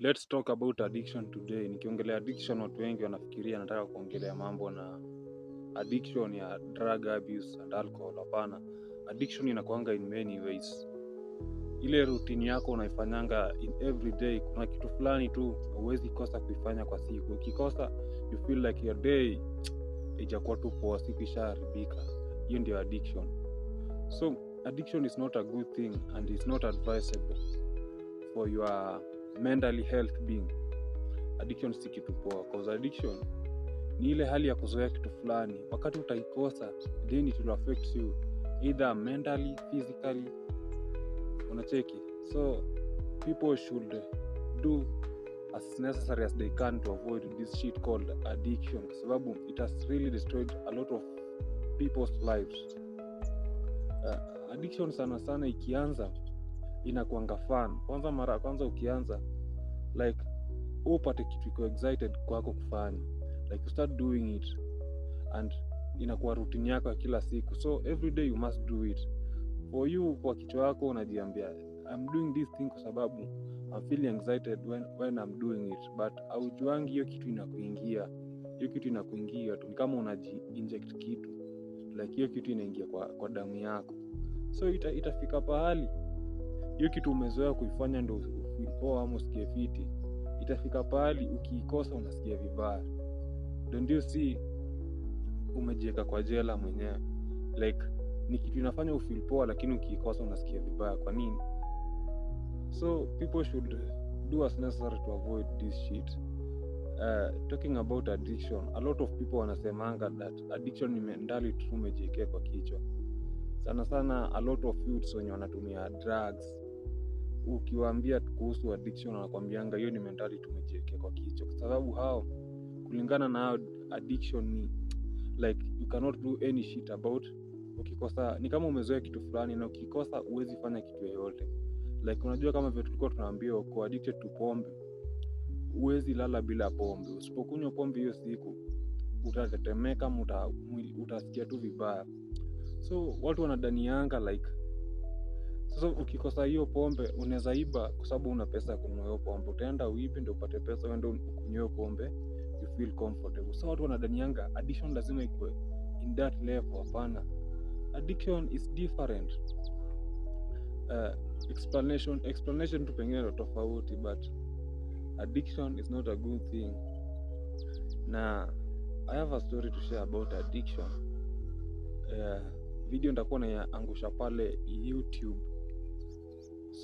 Let's talk about addiction today. Nikiongelea addiction, watu wengi wanafikiria nataka kuongelea mambo na addiction ya drug abuse and alcohol. Hapana, addiction inakuanga in many ways. Ile routine yako unaifanyanga in every day, kuna kitu fulani tu huwezi kosa kuifanya kwa siku. Ukikosa, you feel like your day haijakuwa tu poa, siku ishaharibika. Hiyo ndio addiction. So addiction is not a good thing and is not advisable for your mentally health being. Addiction si kitu poa, 'cause addiction ni ile hali ya kuzoea kitu fulani. Wakati utaikosa, then it will affect you either mentally, physically, unacheki. So people should do as necessary as they can to avoid this shit called addiction, kwa sababu it has really destroyed a lot of people's lives. Addiction sana sana ikianza inakuanga fun. Kwanza mara ya kwanza ukianza, like upate kitu iko excited kwako kufanya, like you start doing it and inakuwa routine yako ya kila siku, so every day you must do it. For you, kwa kichwa yako unajiambia, "I'm doing this thing kwa sababu I'm feeling excited when I'm doing it," but aujuangi hiyo kitu inakuingia. Hiyo kitu inakuingia tu, ni kama unaji inject kitu, like hiyo kitu inaingia kwa damu yako. So itafika pahali hiyo kitu umezoea kuifanya ndo ufeel poa ama usikie fiti, itafika pahali ukiikosa unasikia vibaya. Don't you see umejiweka kwa jela mwenyewe? Like ni kitu inafanya ufeel poa, lakini ukiikosa unasikia vibaya. Kwa nini? So people should do as necessary to avoid this shit. Talking about addiction, a lot of people wanasemanga that addiction ni mentality tu umejiwekea kwa kichwa. Sana sana a lot of youths wenye wanatumia drugs, ukiwaambia kuhusu addiction, wanakwambianga hiyo ni mentality umejiwekea kwa kichwa, kwa sababu hao, kulingana na hao, addiction ni like you cannot do any shit about. Ukikosa, ni kama umezoea kitu fulani na ukikosa huwezi fanya kitu yoyote. Like unajua kama vile tulikuwa tunaambiwa, uko addicted to pombe, huwezi lala bila pombe. Usipokunywa pombe hiyo siku utatetemeka, utasikia tu vibaya. So watu wanadhanianga like sasa ukikosa hiyo pombe unaweza iba, kwa sababu una pesa ya kununua hiyo pombe. Utaenda uibe ndio upate pesa, uende ukunywe hiyo pombe, you feel comfortable. So watu wanadhanianga addiction lazima ikuwe in that level. Hapana, addiction is different. Explanation tu pengine ndo tofauti, but addiction is not a good thing. Na I have a story to share about addiction. Video nitakuwa naiangusha pale YouTube.